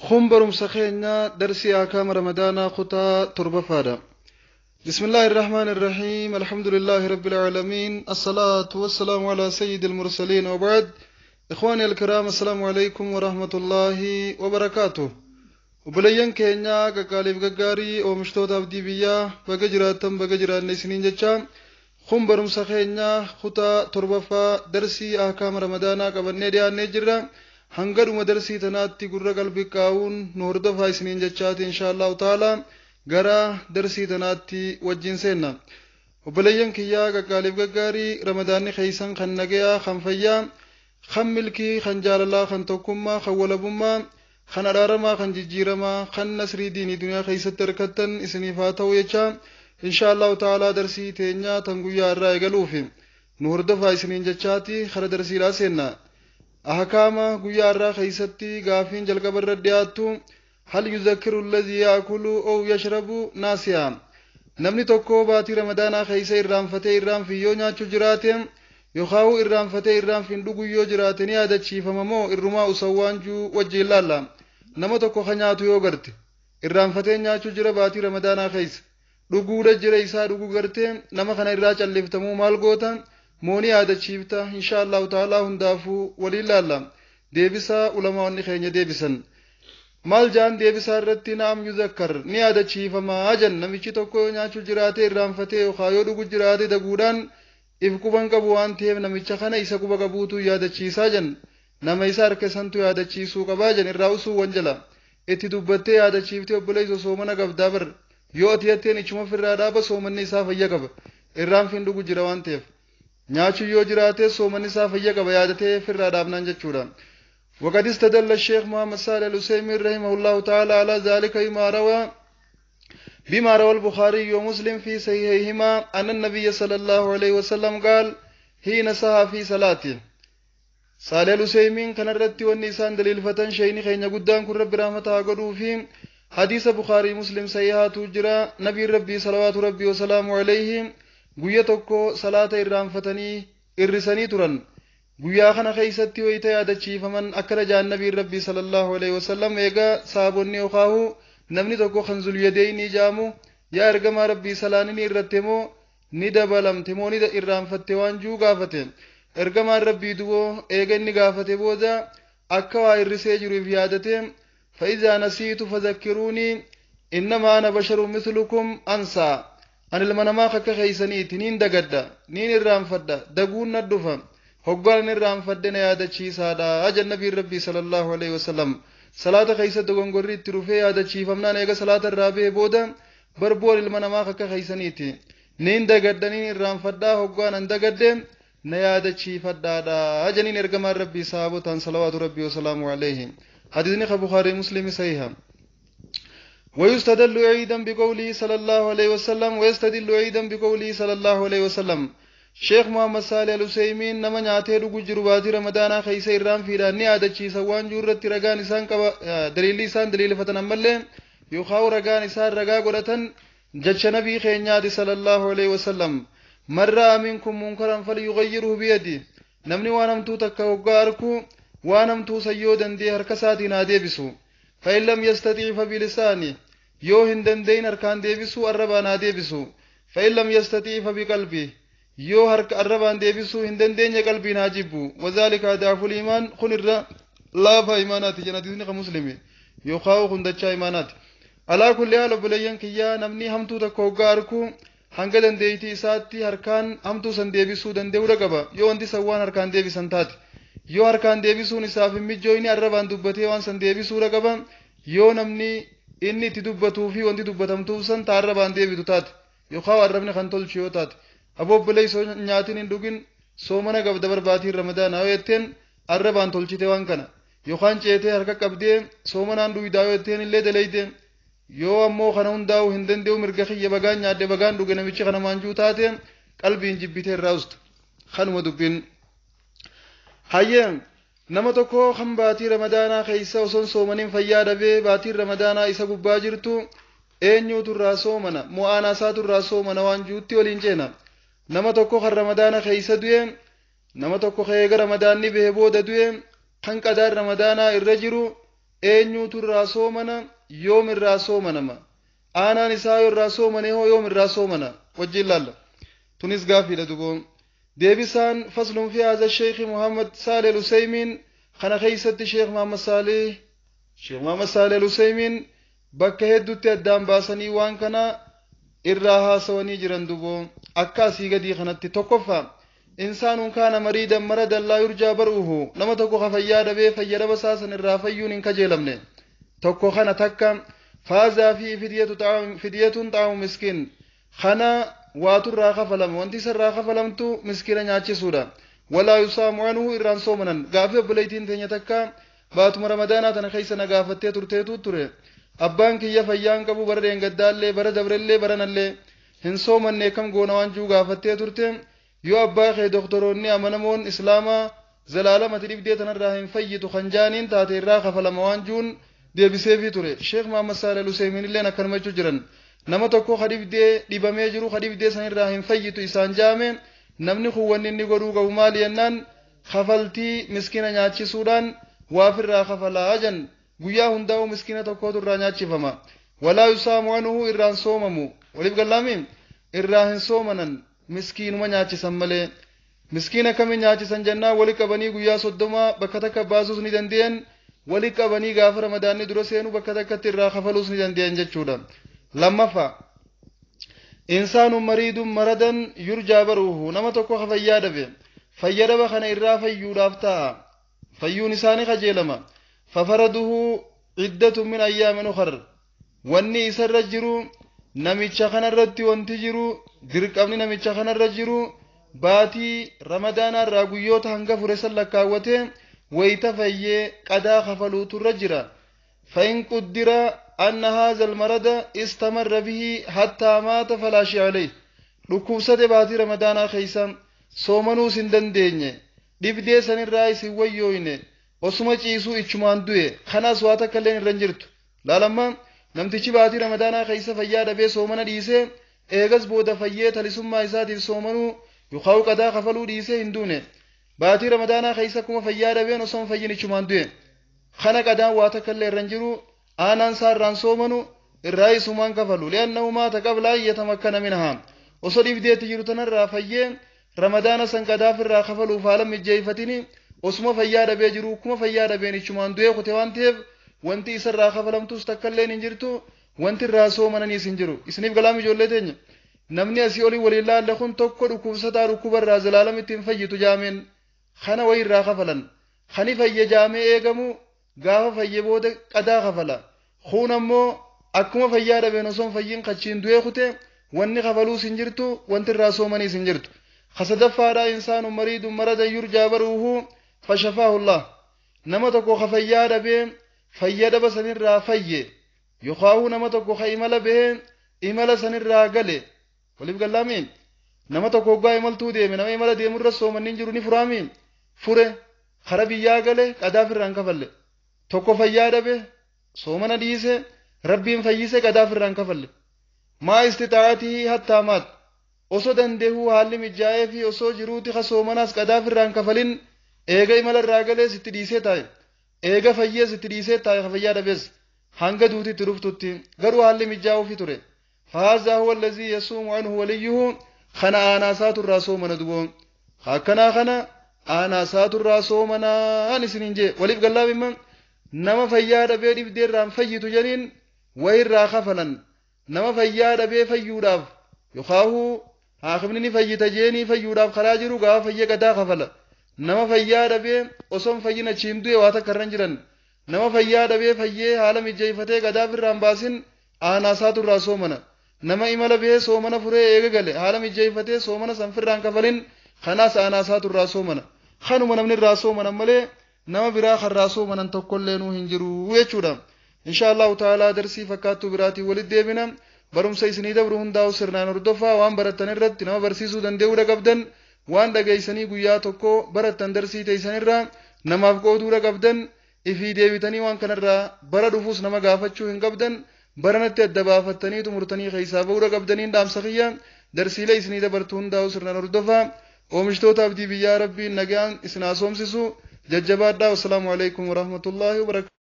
Kun barumsa keenya darsii ahkaama Ramadaanaa kutaa torbaffaadha. بسم الله الرحمن الرحيم، الحمد لله رب العالمين، الصلاة والسلام على سيد المرسلين، وبعد. إخواني الكرام، السلام عليكم ورحمة الله وبركاته. Obboleeyyan keenya qaqqaaliif gaggaarii, oomishtoota abdii biyyaa, baga jiraattan, baga jiraanne isiniin jecha. Kun barumsa keenya kutaa torbaffaa darsii ahkaama Ramadaanaa qabannee dhiyaannee jirra. Hanga dhuma darsii tanaatti gurra qalbii qaawuun nu hordofaa isiniin jechaati. Insha Allahu ta'ala gara darsii tanaatti wajjin seenna. Obboleeyyan kiyyaa qaqqaaliif gaggaarii, Ramadaanni keeysan kan nagayaa, kan fayyaa, kan milkii, kan jaalalaa, kan tokkummaa, kan walabummaa, kan araaramaa, kan jijjiiramaa, kan nasrii diinii duniyaa keessatti harkattan isiniif haa ta'u jecha, insha Allahu ta'ala darsii teenyaa tan guyyaa irraa eegaluufi nu hordofaa isiniin jechaati kara darsiidhaa seenna. Ahkaama guyyaa irraa keessatti gaafiin jalqaba irra dhiyaattu: هل يذكر الذي يأكل أو يشرب ناسيا؟ Namni tokko baatii Ramadaanaa keessa irraanfatee irraanfi yoo nyaachuu jiraate yookaan irraanfatee irraanfiin dhuguu yoo jiraate, ni yaadachiifama moo irrumaa usawwaan juu wajjiin laalla. Nama tokko ka nyaatu yoo garte, irraanfatee nyaachuu jira, baatii Ramadaanaa keessa dhuguudha jira, isaa dhuguu garte, nama kana irraa calliftamuu maal goota moo ni yaadachiifta? Insha Allahu ta'ala hundaafuu waliin laalla. Deebisaa ulamaonni keenya deebisan maal jaan? Deebisaa irratti نعم يذكر, ni yaadachiifamaa jan. Namichi tokko yoo nyaachuu jiraate irraanfatee yookaan yoo dhugu jiraate daguudhaan, if quban qabu waan ta'eef, namicha kana isa quba qabuutu yaadachiisaa jan. Nama isa harka santu yaadachiisuu qabaa jan. Irraa usuu wanjala itti dubbattee yaadachiiftee, "Obboleessa, soomana qabdaa bar," yoo ati jetteen, ichuma ofirraa dhaaba. Soomanni isaa fayya qaba, irraanfiin dhugu jira waan ta'eef. Nyaachuu yoo jiraate soomanni isaa fayya qaba, yaadatee ofirraa dhaabnaan jechuudha. وقد استدل الشيخ محمد صالح العثيمين رحمه الله تعالى على ذلك بما روى البخاري ومسلم في صحيحيهما أن النبي صلى الله عليه وسلم قال حين سها في صلاته. صالح العثيمين كان irratti wanni isaan daliilfatan, sheeyni keenya guddaan kun Rabbi rahmata haa godhuu fi hadiisa Bukaarii Muslim sahihaatu jira. Nabiin Rabbii صلوات ربي وسلامه عليه guyya tokko salaata irraanfatanii irrisanii turan. Guyyaa kana keeysatti wayita yaadachiifaman akkana jaan nabiin Rabbii صلى الله عليه وسلم. Eegaa saabonni yokaahu namni tokko kan Zulyadeynii jaamu, "Yaa ergamaa Rabbii, salaanni ni irratte moo ni dabalamte moo ni irraanfatte?" waan juu gaafate. Ergamaan Rabbii duboo eega inni gaafate booda akka waa irrisee jiruuf yaadate, "فإذا نسيت فذكروني، إنما أنا بشر مثلكم أنسى." Ani ilma namaa akka keeysaniiti, niin dagadda, niin irraanfadha, daguun na dhufa, hoggaan irraanfadhe na yaadachiisaadha ajan nabiin Rabbii صلى الله عليه وسلم. Salaata keessa dogongorri itti dhufee yaadachiifamnaan, eega salaata irraa ba'e booda, "Barboon ilma namaa akka keeysaniiti, niin dagadda, niin irraanfadhaa, hoggaan an dagadde na yaadachiifadhaadha," ajaniin ergamaan Rabbii sahaabotaan صلوات ربي وسلامه عليه. Hadiisni ka Bukaarii Muslimi sahiha. ويستدل أيضا بقوله صلى الله عليه وسلم، ويستدل أيضا بقوله صلى الله عليه وسلم. Sheekh Muhammad Saalih Al-Useymiin nama nyaatee dhugu jiru baatii Ramadaanaa keessa irraanfiidhaan ni yaadachiisa waan jiru irratti ragaan isaan qaba, daliilli isaan daliilfatan ammallee yookaan ragaan isaan ragaa godhatan jecha nabii keenyaati صلى الله عليه وسلم: "من رأى منكم منكرا فليغيره بيده." Namni waan hamtuu takka hoggaa arku, waan hamtuu sayyoo danda'e harka isaatiin haa deebisu. "فإن لم يستطع فبلسانه." Yoo hin dandeyin harkaan deebisuu, arrabaan haa deebisu. "فإن لم يستطع فبقلبه." Yoo harka arrabaan deebisuu hin dandeenye, qalbiin haa jibbu. "وذلك أضعف الإيمان." Kun irra laafaa imaanaati jedhan. Ka Muslimi yookaan kun dachaa imaanaati. على كل حال, obboleeyyan kiyyaa, namni hamtuu takka hoggaa arku hanga dandeeytii isaatti harkaan hamtuu san deebisuu danda'uudha qaba, yoo wanti san waan harkaan deebisan taate. Yoo harkaan deebisuun isaaf hin mijjooyni, arrabaan dubbatee waan san deebisuudha qaba, yoo namni inni itti dubbatuu fi wanti dubbatamtuuf san ta arrabaan deebitu taate yookaan arrabni kan tolchu yoo taate. "Aboo obboleessoo, nyaatin hin dhugin, soomana qabda barbaatiin Ramadaanaa," yoo jetteen, arrabaan tolchite waan kana. Yookaan ceetee harka qabdee, "Soomanaan dhuydaa," yoo jetteen illee daleyte. Yoo ammoo kana hundaa'uu hin danda'u, "Mirga kiyya, bagaan nyaadhe, bagaan dhuge," namichi kana maanjuu taate, qalbiin jibbitee irraa usta. Kanuma dubbiin. Hayyee, nama tokko kan baatii Ramadaanaa keessa osoon soomaniin fayyaa dhabee, baatiin Ramadaanaa isa gubbaa jirtu, eenyuutu irraa soomana, mo'aanaa isaatu irraa soomana waan juutti waliin ceena. Nama tokko kan Ramadaana keessa du'e, nama tokko kan eega Ramadaanni bahe booda du'e, kan qadaan Ramadaanaa irra jiru. Eenyuutu irraa soomana? Yoom irraa soomanama? Aanaan isaa yoo irraa soomane hoo yoom irraa soomana? Wajjiin laalla. Tunis gaafiidha duboon. Deebisaan faslun fi haza Sheekhi Muhammad Saalih Al-Usaymiin kana keeysatti Sheekh Muhammad Saalih Al-Usaymiin bakka hedduutti addaan baasanii waan kana irraa haasawanii jiran duboo akka asii gadii kanatti. Tokkoffaa, إنسان كان مريضا مرضا لا يرجى برؤه, nama tokko ka fayyaa dhabee fayyadaba isaa san irraa fayyuun hin kajeelamne tokko kana takka, فهذا فيه فدية طعام مسكين, kana waatu irraa kafalama, wanti isa irraa kafalamtu miskiina nyaachisuudha. ولا يصام عنه, irraan soomanan. Gaafii obboleettiin teenya takka baatuma Ramadaanaa tana keessa na gaafattee turteetu ture. Abbaan kiyya fayyaan qabu, bara dheengaddaallee, bara dabrellee, baranallee hin soomanne, kam goona waan jiru gaafattee turte. Yoo abbaa kee doktoroonni amanamoon Islaamaa zalaalamati dhibdee tanarraa hin fayyitu kan jaaniin taate, irraa kafalama waan jiruun deebiseefii ture. Sheekh Muhammad Saalih Al-Usaymiin illeen akkanuma jechuu jiran. Nama tokko ka dhibdee dhibamee jiru, ka dhibdee sanirraa hin fayyitu isaan jaame, namni kun wanni inni godhuu qabu maali jennaan, kafaltii miskiina nyaachisuudhaan waafirraa kafalaa jan. Guyyaa hundaa'u miskiina tokkootu irraa nyaachifama. ولا يصام عنه, irraan soomamu. Waliif gallaami, irraa hin soomanan, miskiinuma nyaachisan malee. Miskiina kamiin nyaachisan jennaan, wali qabanii guyyaa 30 bakka takka baasuus ni danda'an, wali qabanii gaafa Ramadaanni dura seenuu bakka takkatti irraa kafaluus ni danda'an jechuudha. Lammaffaa, إنسان مريض مرضا يرجى برؤه, nama tokko ka fayyaa dhabe, fayyadaba kana irraa fayyuudhaaf ta'a, fayyuun isaanii kajeelama, ففرضه عدة من أيام أخر, wanni isarra jiru, namicha kanarratti wanti jiru, dirqamni namicha kanarra jiru, baatii Ramadaanaa irraa guyyoota hanga fure san lakkaawwate wayita fayyee qadaa kafaluutu irra jira. فإن قدر أن هذا المرض استمر به حتى مات فلا شيء عليه. Dhukkubsate baatii Ramadaanaa keeysa, soomanuus hin dandeenye, dhibdee sanirraa isin wayyooyne, osuma ciisuu ichumaan du'e, kanaas waa takka illeen irra hin jirtu. Laalamma, namtichi baatii Ramadaanaa keeysa fayyaa dhabee soomana dhiisee, eegas booda fayyee talisummaa isaatiif soomanuu yookaan qadaa kafaluu dhiisee hin duune. Baatii Ramadaanaa keeysa akkuma fayyaa dhabeen osoo hin fayyin ichumaan du'e, kana qadaan waa takka illee irra hin jiru. Aanaan isaa irraan soomanu, irraa isumaan kafalu. لأنه مات قبل أن يتمكن منها, osoo dhibdeetti jiru tanarraa fayyee Ramadaana san qadaaf irraa kafaluuf haala mijjeeyfatini, osuma fayyaa dhabee jiru akkuma fayyaa dhabeen ichumaan du'ee kute waan ta'eef, wanti isarraa kafalamtus takka illeen hin jirtu, wanti irraa soomananiis hin jiru. Isiniif galaam ijoollee teenya? Namni asii olii waliin laalle kun tokko dhukkubsataa dhukkuba irraa zalaalamitti hin fayyitu jaameen, kana wayi irraa kafalan. Kani fayye jaamee eegamu gaafa fayye booda qadaa kafala. Kun ammoo akkuma fayyaa dhabeen osoo hin fayyin qachiin du'ee kute, wanni kafaluus hin jirtu, wanti irraa soomaniis hin jirtu. Kasadaffaadha, إنسان مريض مرضا يرجى برؤه فشفاه الله, nama tokko ka fayyaa dhabee fayya dhaba sanirraa fayye, yookaan nama tokko ka imala bahee imala sanirraa gale. Waliif gallaami? Nama tokko hoggaa imaltuu deeme, nama imala deemurra soomanni jiru ni furaami, fure kara biyyaa gale, qadaaf irraan kafalle. Tokko fayyaa dhabe, soomana dhiise, Rabbiin fayyise, qadaaf irraan kafalle. مع استطاعته حتى مات, osoo dandeehuu haalli mijaa'ee fi osoo jiruuti ka soomanaas qadaaf irraan kafalin, eega imala irraa galees itti dhiisee taa'e, eega fayyees itti dhiisee taa'e, ka fayyaa dhabees hanga duutitti dhuftutti, garuu haalli mijaa'uufi ture. فهذا هو الذي يصوم عنه وليه, kana aanaasaatu irraa soomana duboo. Akkanaa kana aanaasaatu irraa soomanaan isiniin jee. Waliif gallaabimma? Nama fayyaa dhabee dhibdee irraan fayyitu janiin wayirraa kafalan. Nama fayyaa dhabee fayyuudhaaf yookaahu haakimni ni fayyita jeenii fayyuudhaaf karaa jiru, gaafa fayyee qadaa kafala. Nama fayyaa dhabee osoo hin fayyin achiin du'e, waa takka irra hin jiran. Nama fayyaa dhabee fayyee haala mijeeffatee qadaaf irraan baasin, aanaasaatu irraa soomana. Nama imala bahee soomana furee eega gale haala mijeeffatee soomana sanfirraan kafalin, kanaas aanaasaatu irraa soomana. Kanuma namni irraa soomanan malee nama biraa karraa soomanan tokkollee nuu hin jiru jechuudha. Insha Allahu ta'ala darsii fakkaattuu biraatiin walitti deebina. Barumsa isinii dabru hundaa'u sirnaan hordofaa. Waan barattan irratti nama barsiisuu danda'uudha qabdan. Waan dhageessanii guyyaa tokko barattan darsii teessanirraa namaaf qooduudha qabdan. Ifii deebitanii waan kanarraa bara dhufuus nama gaafachuu hin qabdan. Baranatti adda baafattanii xumurtanii keessaa ba'uudha qabdaniin dhaamsa kiyya. Darsiilee isinii dabartu hundaa'u sirnaan hordofaa. Oomishtoota abdii biyyaa, Rabbiin nagaan isin haasomsisu. Jajjabaadhaa. والسلام عليكم ورحمة الله وبركاته.